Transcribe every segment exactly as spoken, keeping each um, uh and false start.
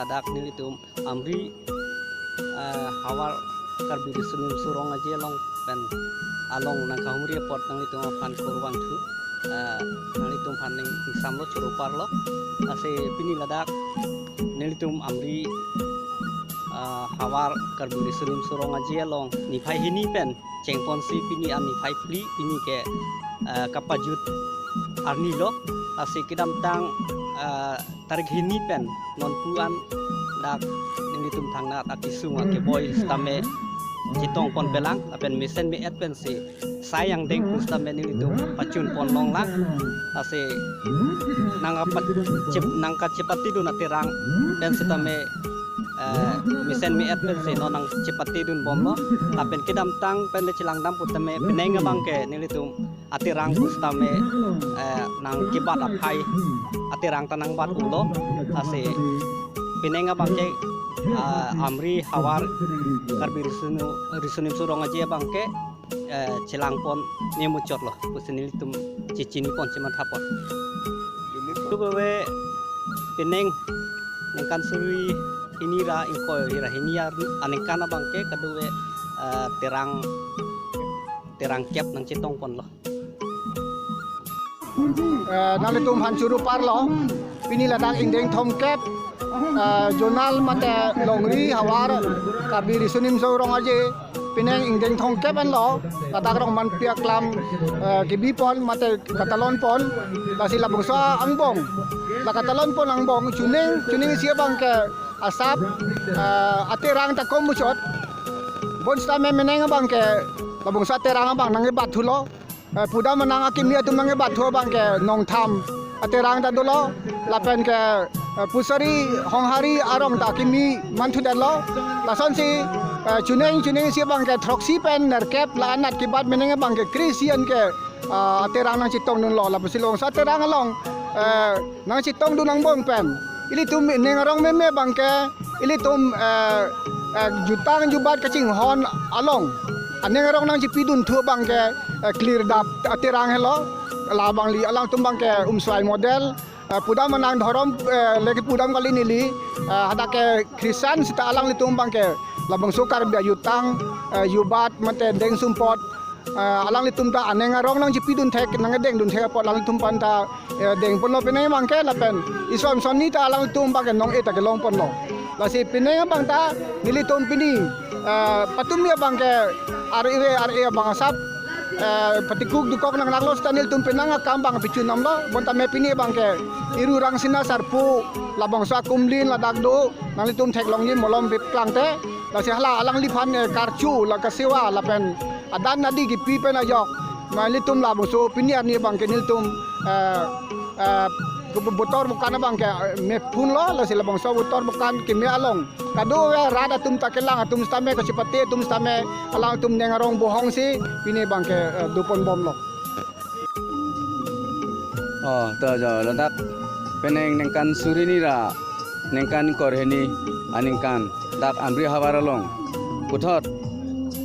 Dak nelitum Amri, eh, havar Karbi Riso Nimso Rong Aje along pen along nangkahumri apot nanglitum aphan kurvangthu, eh, nanglitum aphan ning ingsamlo, choro parlo. Lasi pini ladak nelitum Amri, eh, havar Karbi Riso Nimso Rong Aje along niphai hini pen chengponsi pini an niphai phli, pini ke, eh, kapajut arni lo. Lasi kedamtang, eh, tarik hini pen nonpu an dak nelitum thangnat akesung akeboi sitame chetongpon pelang, lapen mesen me-et pensi sai angdeng pu sitame nelitum pachunpon longlang. Lasi nangkapa-, chep-, nangkachepatedun aterang pen sitame, eh, mesen me-et pensi non nangchepatedun bomlo. Lapen kedamtang pen le chelangdam pu tame penang abang ke nelitum aterang pu sitame, eh, nangkebat aphai aterang ta nangbat-ulo. Lasi penang abang ke, eh, Amri havar Karbi Riso Nu-, Riso Nimso Rong Aje abang ke, eh, chelangpon ne muchotlo pusi nelitum chechinipon chemathapon. Kadokave penang ningkan suri hini ra ingkoi ra hini ar-, aningkan abang ke kadokave, eh, terang, terang kep nangchetongponlo. Eh, nanglitum aphan choro parlo. Pini ladak ingdeng thomkep, eh, zonal mate longri havar Karbi Riso Nimso Rong Aje penang ingdeng thomkep anlo. Ladak Rongmanpi aklam, eh, kebipon mate katalonpon. Lasi labangso angbong, la katalonpon angbong chuning, chuning isi abang ke asap, eh, aterang ta kom muchot. Bonsitame penang abang ke labangso aterang abang nangkebat-thulo. Eh, pudam anang akimi atum nangkebat-thu abang ke nongtham aterang ta dolo, lapen ke, eh, pusari honghari arong ta kimi manthudetlo. Lasonsi, eh, chuning chuning isi abang ke throksi pen nerkep la-anat kebat penang abang ke kre-isi an ke, ah, aterang nangchetongdunlo. Lapusi labangso aterang along, eh, nangchetongdun angbong pen ilitum ning arong meme abang ke ilitum, eh, eh, jutang jubat kachinghon along aning arong nangchepidunthu abang ke, eh, Klirdap aterang helo. Labangli alangtum abang ke Umswai model, eh, pudam anang dhorom, eh, lake pudam kali neli, eh, hadak ke Christian sita alanglitum abang ke labangso Karbi ajutang, eh, jubat mate dengsumpot, eh, alanglitum ta aning arong nangchepidun thek, nangdengdun thek apot alanglitum aphan ta, eh, dengponlo penang abang ke, lapen ison sonni ta alanglitum abang ke nong-e ta kelongponlo. Lasi penang abang ta nelitum pini, eh, patumi abang ke R A R A abang asap, eh, patikuk dokok nangnanglo sita nelitum penang akam abang pachunamlo. Bonta me pini abang ke Iru Rangsina Sarpo labangso akumlin ladak do, nanglitum theklongji malom bip klangte. Lasi hala alangliphan, eh, karchu la kasewa lapen adan nadi kipi pen ajok, ma nelitum labangso pini arni abang ke nelitum, eh, eh, ke bo-, botor bokan abang ke, eh, mephunlo. Lasi labangso botor bokan keme along kadokave rat atum ta kelang atum sitame, kachepate atum sitame, alangtum ning arong bohongsi pini abang ke, eh, doponbomlo. Oh, to jo, ladak penang ningkan suri hini ra ningkan ingkoi ra hini aningkan dak Amri havar along puthot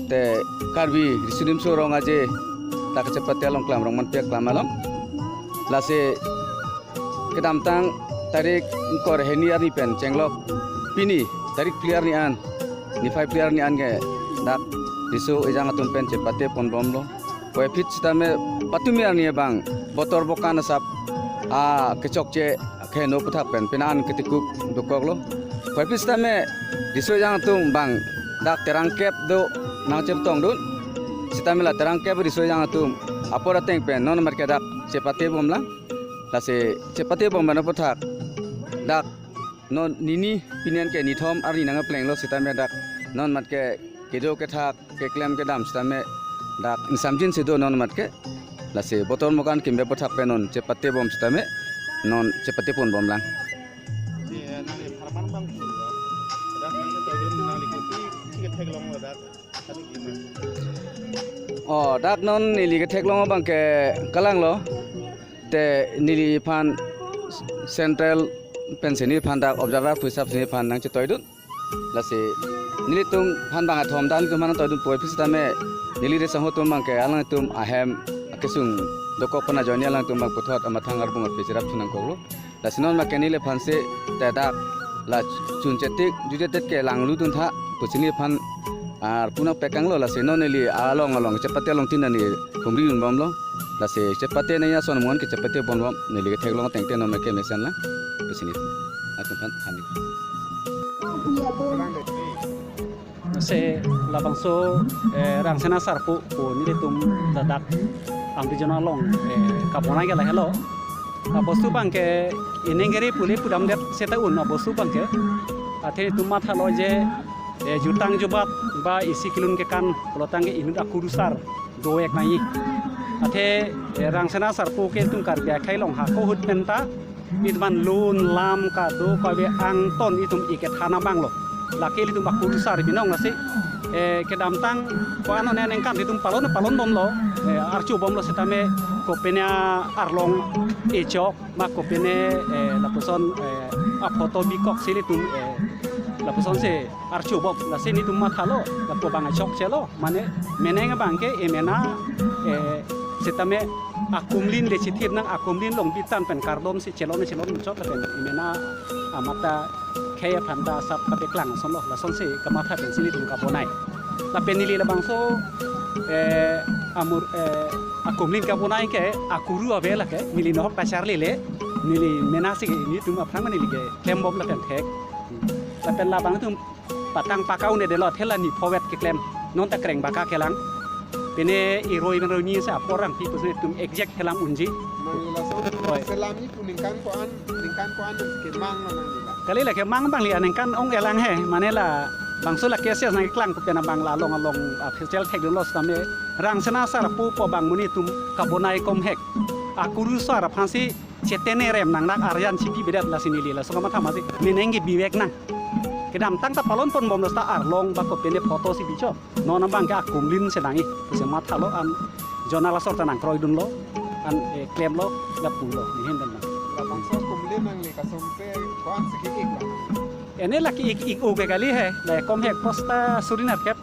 te Karbi Riso Nimso Rong Aje dak chepate along klam, Rongmanpi aklam along. Lasi kedamtang tarik ingkoi ra hini arni pen chenglok pini tarik phli arni an, niphai phli arni an ke dak riso ejang atum pen chepateponbomlo. Puvoiphit sitame patumi arni abang botor bokan asap akechokche keheno aputhak pen penang an ketikuk dokoklo. Puvoiphit sitame riso ejang atum abang dak terang kep do nangcheptongdun. Sitame la terang kep riso ejang atum apor ateng pen non mat ke dak chepatebomlang. Lasi chepatebom abang aputhak dak non nini pini an ke nithom arni nangplenglo sitame dak non mat ke kedo kethak keklem kedam sitame dak ingsamjin si do non mat ke. Lasi botor bokan keme aputhak pen non chepatebom sitame non chepateponbomlang. Di, eh, nangli pharman abang pu, dak nangli kopi, si ketheklong ladak. Oh, dak non neli ketheklong abang ke kalanglo. Te neliphan central pensi neliphan dak observer pu hisap si neliphan nangchetoidun. Lasi nelitum aphan abang athom dan tum aphan toidun puvoiphit sitame neli riso atum abang ke alangtum ahem akesung dokok pen ajoine alangtum abang puthot amathang arbung api cherap thu nangkoklo. Lasi non mat ke neliphan si te dak La chun chetik, ju chetik ke langlu tuntha, pusi neliphan arpu nangpekanglo, lasi non neli along along chepate along tin ani humri unbomlo. Lasi chepate nangji ason amonit ke chepate ponbom, neli ketheklong ateng te non meke mesen lang. Pusi neli atum aphan thanji. Se labangso, eh, Rangsina Sarpo pu nelitum ladak Amri Zone along, eh, kabonai ke lahelo. Abostu abangke inengeri pule pudamdet seta un abostu abangke. Athe itum mathalo je, eh, jutang jubat ba isi kilun kekan pulo tangte inut akurusar do-ek nangji. Athe, eh, Rangsina Sarpo ke itum Karbi akhei along hako ahut penta itum aphan lun lam kado kave angton itum ikethan abanglo. Lake ilitum akurusar binong lasi, eh, kedamtang ko-an aningkan itum palon palonbomlo, eh, archobomlo setame kopine arlong echok ma kopine, eh, lapuson, eh, aphoto bikok si ilitum, eh, lapuson si archobom, lasi nelitum mathalo, lapu abang chokchelo, mane meneng abangke emena, eh, setame akumlin le chithip nang, akumlin along bitan pen kardom si chelone chelone chot lapen emena amat ta khei aphan ta asap kapeklang asonlo, lasonsi kamatha pensi nelitum kabonai. Lapen neli labangso, eh, amur, eh, akumlin kabonai ke akuru ave lake, neli nohok ta charlile, neli mena si nelitum aphrang neli ke klembom lapen thek. Lapen labang itum patang paka un-edetlo, thela ni phovet keklem. Non ta kreng baka kelang. Pine iroi pen roi ni sa apor rang pi pusi itum exact kelam unji. Nangli laso. Oi. Selamji pu ningkan ko-an, ningkan ko-an nang kemang lo nangli la. Kali la kemang abang li aningkan ong-elang he, mane labangso la cases nangkeklang pu pen abang la along along, ah, official thekdunlo setame Rangsina Sarpo pu abang monit atum kabonai komhek. Akurusar aphansi chetene rem nangnak arjan si bibedet, lasi neli laso kamatha masi meneng ke bivek nang. Kedamtang ta palon ponbomlo seta arlong ba kopine photo si bichok. Non abangke akumlin si nangji, pusi mathalo an zone asor ta nangkroidunlo, an, eh, klemlo, lapulo, nihin dan nang. Labangso akumlin nangli kasomse ko-an si ki-ik lo? Ene la ki-ik-ik o ke kali he, la komhek posta suri nerkep,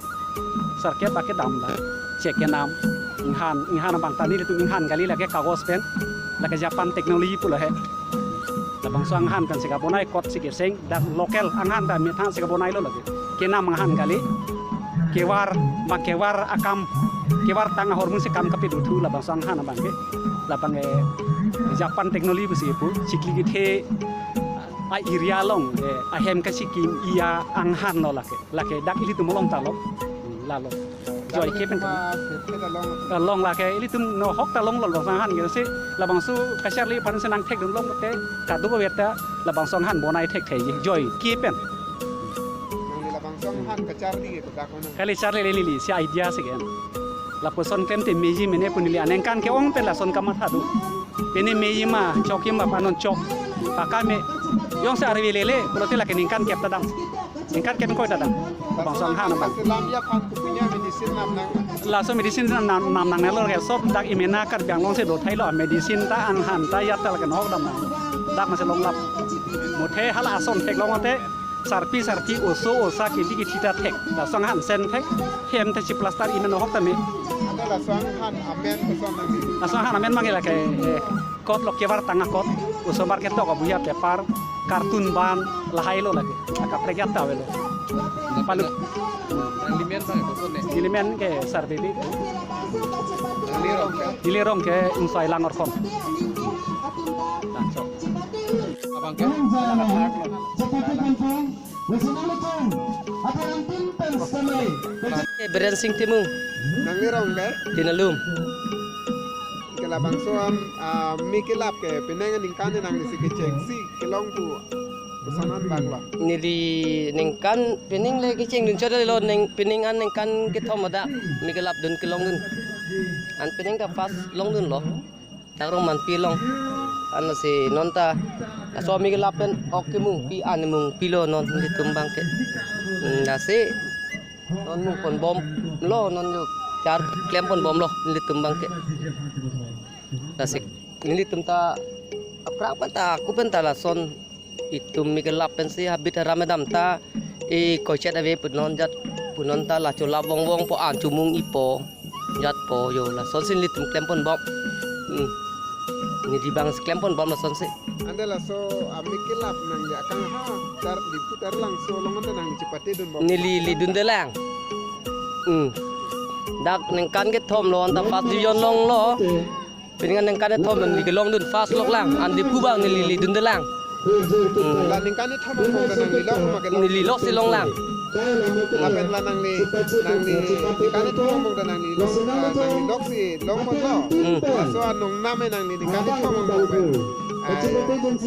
sarkep ba kedam la, chek kenam, inghan, inghan abang ta nelitum inghan kali lake kagos pen, lake Japan technology pulo he. Labangso anghan pensi kabonai kot si keseng, dak local anghan ta methang si kabonailo lake. Kenam anghan kali, kevar, bang kevar akam, kevar tang ahormu si kam kapiduthu labangso anghan abangke. Labang, eh, Japan technology pusi pu, chikli kethe a-area along, eh, ahem kasikim iya anghanlo lake. Lake dak ilitum along talo. Hmm, lalo. Joike pen. Along lake ilitum nohok ta longlo labangso anghan ke si labangso kacharli aphansi nangthekdun long te kadokave ta labangso anghan bonai thektheji. Joike pen. Nangli labangso anghan kacharli ke dak mana? Kali charli le neli si idea si ke. Lapuson klem te meji mene pu neli aningkan ke-ong pen lason kamatha do. Pine meji ma, chokji ma, panon chok. Pakame, jongsi arve lele, pulote lake ningkan kep ta dam. Ningkan kep koi ta dam. Labangso anghan abang. Selamji aphan kopi medicine nam nang. Laso medicine nam, nam nangnelo ke sob dak emena Karbi Anglong si do thailo, medicine ta anghan ta yat ta lake nohok dam nang. Dak masi longlap. Muthe hala ason theklong ate, sarpi sarpi oso osa kebi kethi ta thek. Laso anghan sen thek. Hem ta si plaster emena nohok tame. Ante laso anghan amen koson nang. Laso anghan amen abang lake, eh, kot lo, kevar tang akot, osomar ketok abuya pepar, kartun ban, lahailo lake. Akaprek yat ta avelo. Palu. Nangli men abang koson ne? Neli men ke Sarbeli. Nangli rong ke? Neli rong ke Ingsoi Langorkhom. Langsung. Abang ke? Eh, Biren Sing Timung. Nangli rong ke? Tinalum. Ke labangso, ah, mi kelap ke penang aningkan nangli si kechengsi kelong pu koson an abang lo? Neli ningkan penang le kechengdun chot lo, neng penang aningkan kethom ada mi kelapdun kelongdun. An penang ta first longdunlo. Dak Rongmanpi along. Ansi non ta laso mi kelap pen ok kemungpi, an mungpilo non nelitum abangke. Hmm, lasi non mung ponbomlo, non yo char klem ponbomlo nelitum abangke. Lasi nelitum ta aphrang pen ta, ako pen ta lason itum mi kelap pensi habit haram kedam ta, e koichet ave punon jat, punon ta la cholap vongvong po, an chomung ipo jat po, yo lasonsi nelitum klem ponbom. Hmm. Neli abang si klem ponbom lasonsi. Ante laso amik kelap nangli akang ha, tar Diphu Taralangso along ante nangli chepatedun bom. Neli lidunde lang. Hmm. Dak ningkan kethom lo, anta first division longlo. Pini ningkan kethom lo neli kelongdun first lok lang. An Diphu abang neli lidunde lang. Hmm. La ningkan kethom angbong ta nangli lok ma kelong? Neli loksi long lang. Lapen la nangli, nangli ningkan kethom angbong ta nangli long, ah, nangli loksi longponlo. Hmm. Laso anong name nangli ningkan kethom angbong pen, ah,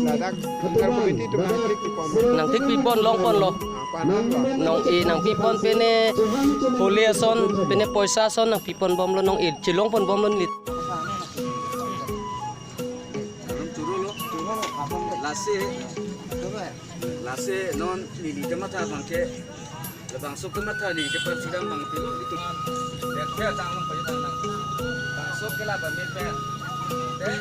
ladak Anchor Committee atum nangthik pipon? Nangthik pipon, longponlo. Ah, ko-an lo? Nong-e nangpipon, pine holi ason, pine poisa ason nangpipon bomlo, nong-e chelongpon bomlo neli. Lasi, lasi non neli kamatha abangke, labangso kamatha neli ke persidang abang pilo itu. Dia dia tang nang payu tang nang. Bangso kelap amir pen. Te,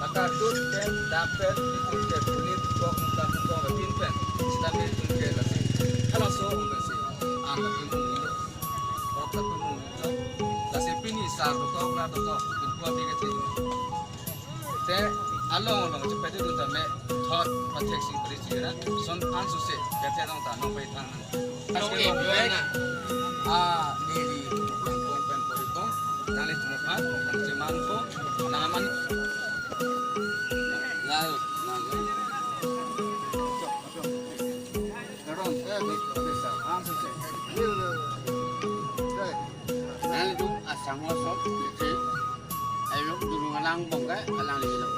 pakardun pen, dak pen, itu ke kulit, bok, muka, muka, batin pen. Sita pen itu ke lasi. Kalau so, mungkin si, ang tapi mungkin. Bok tapi mungkin. Lasi pini sar dokok, la dokok, pin kuat dia ke. Te along along chepatedun tame thot pathek sing pari chira son ansose kate along ta nong pai thang nang. Nong e bek. Ah, neli kong pen pori kong nangli tumuphan nang cheman ko nang aman. Lal nang. Karon, eh, bisa, ansose. Nangli tu asang lo sok, isi. Ayo, dulu ngalang bong kai, alang lagi lo.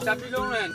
Tapi dong, men.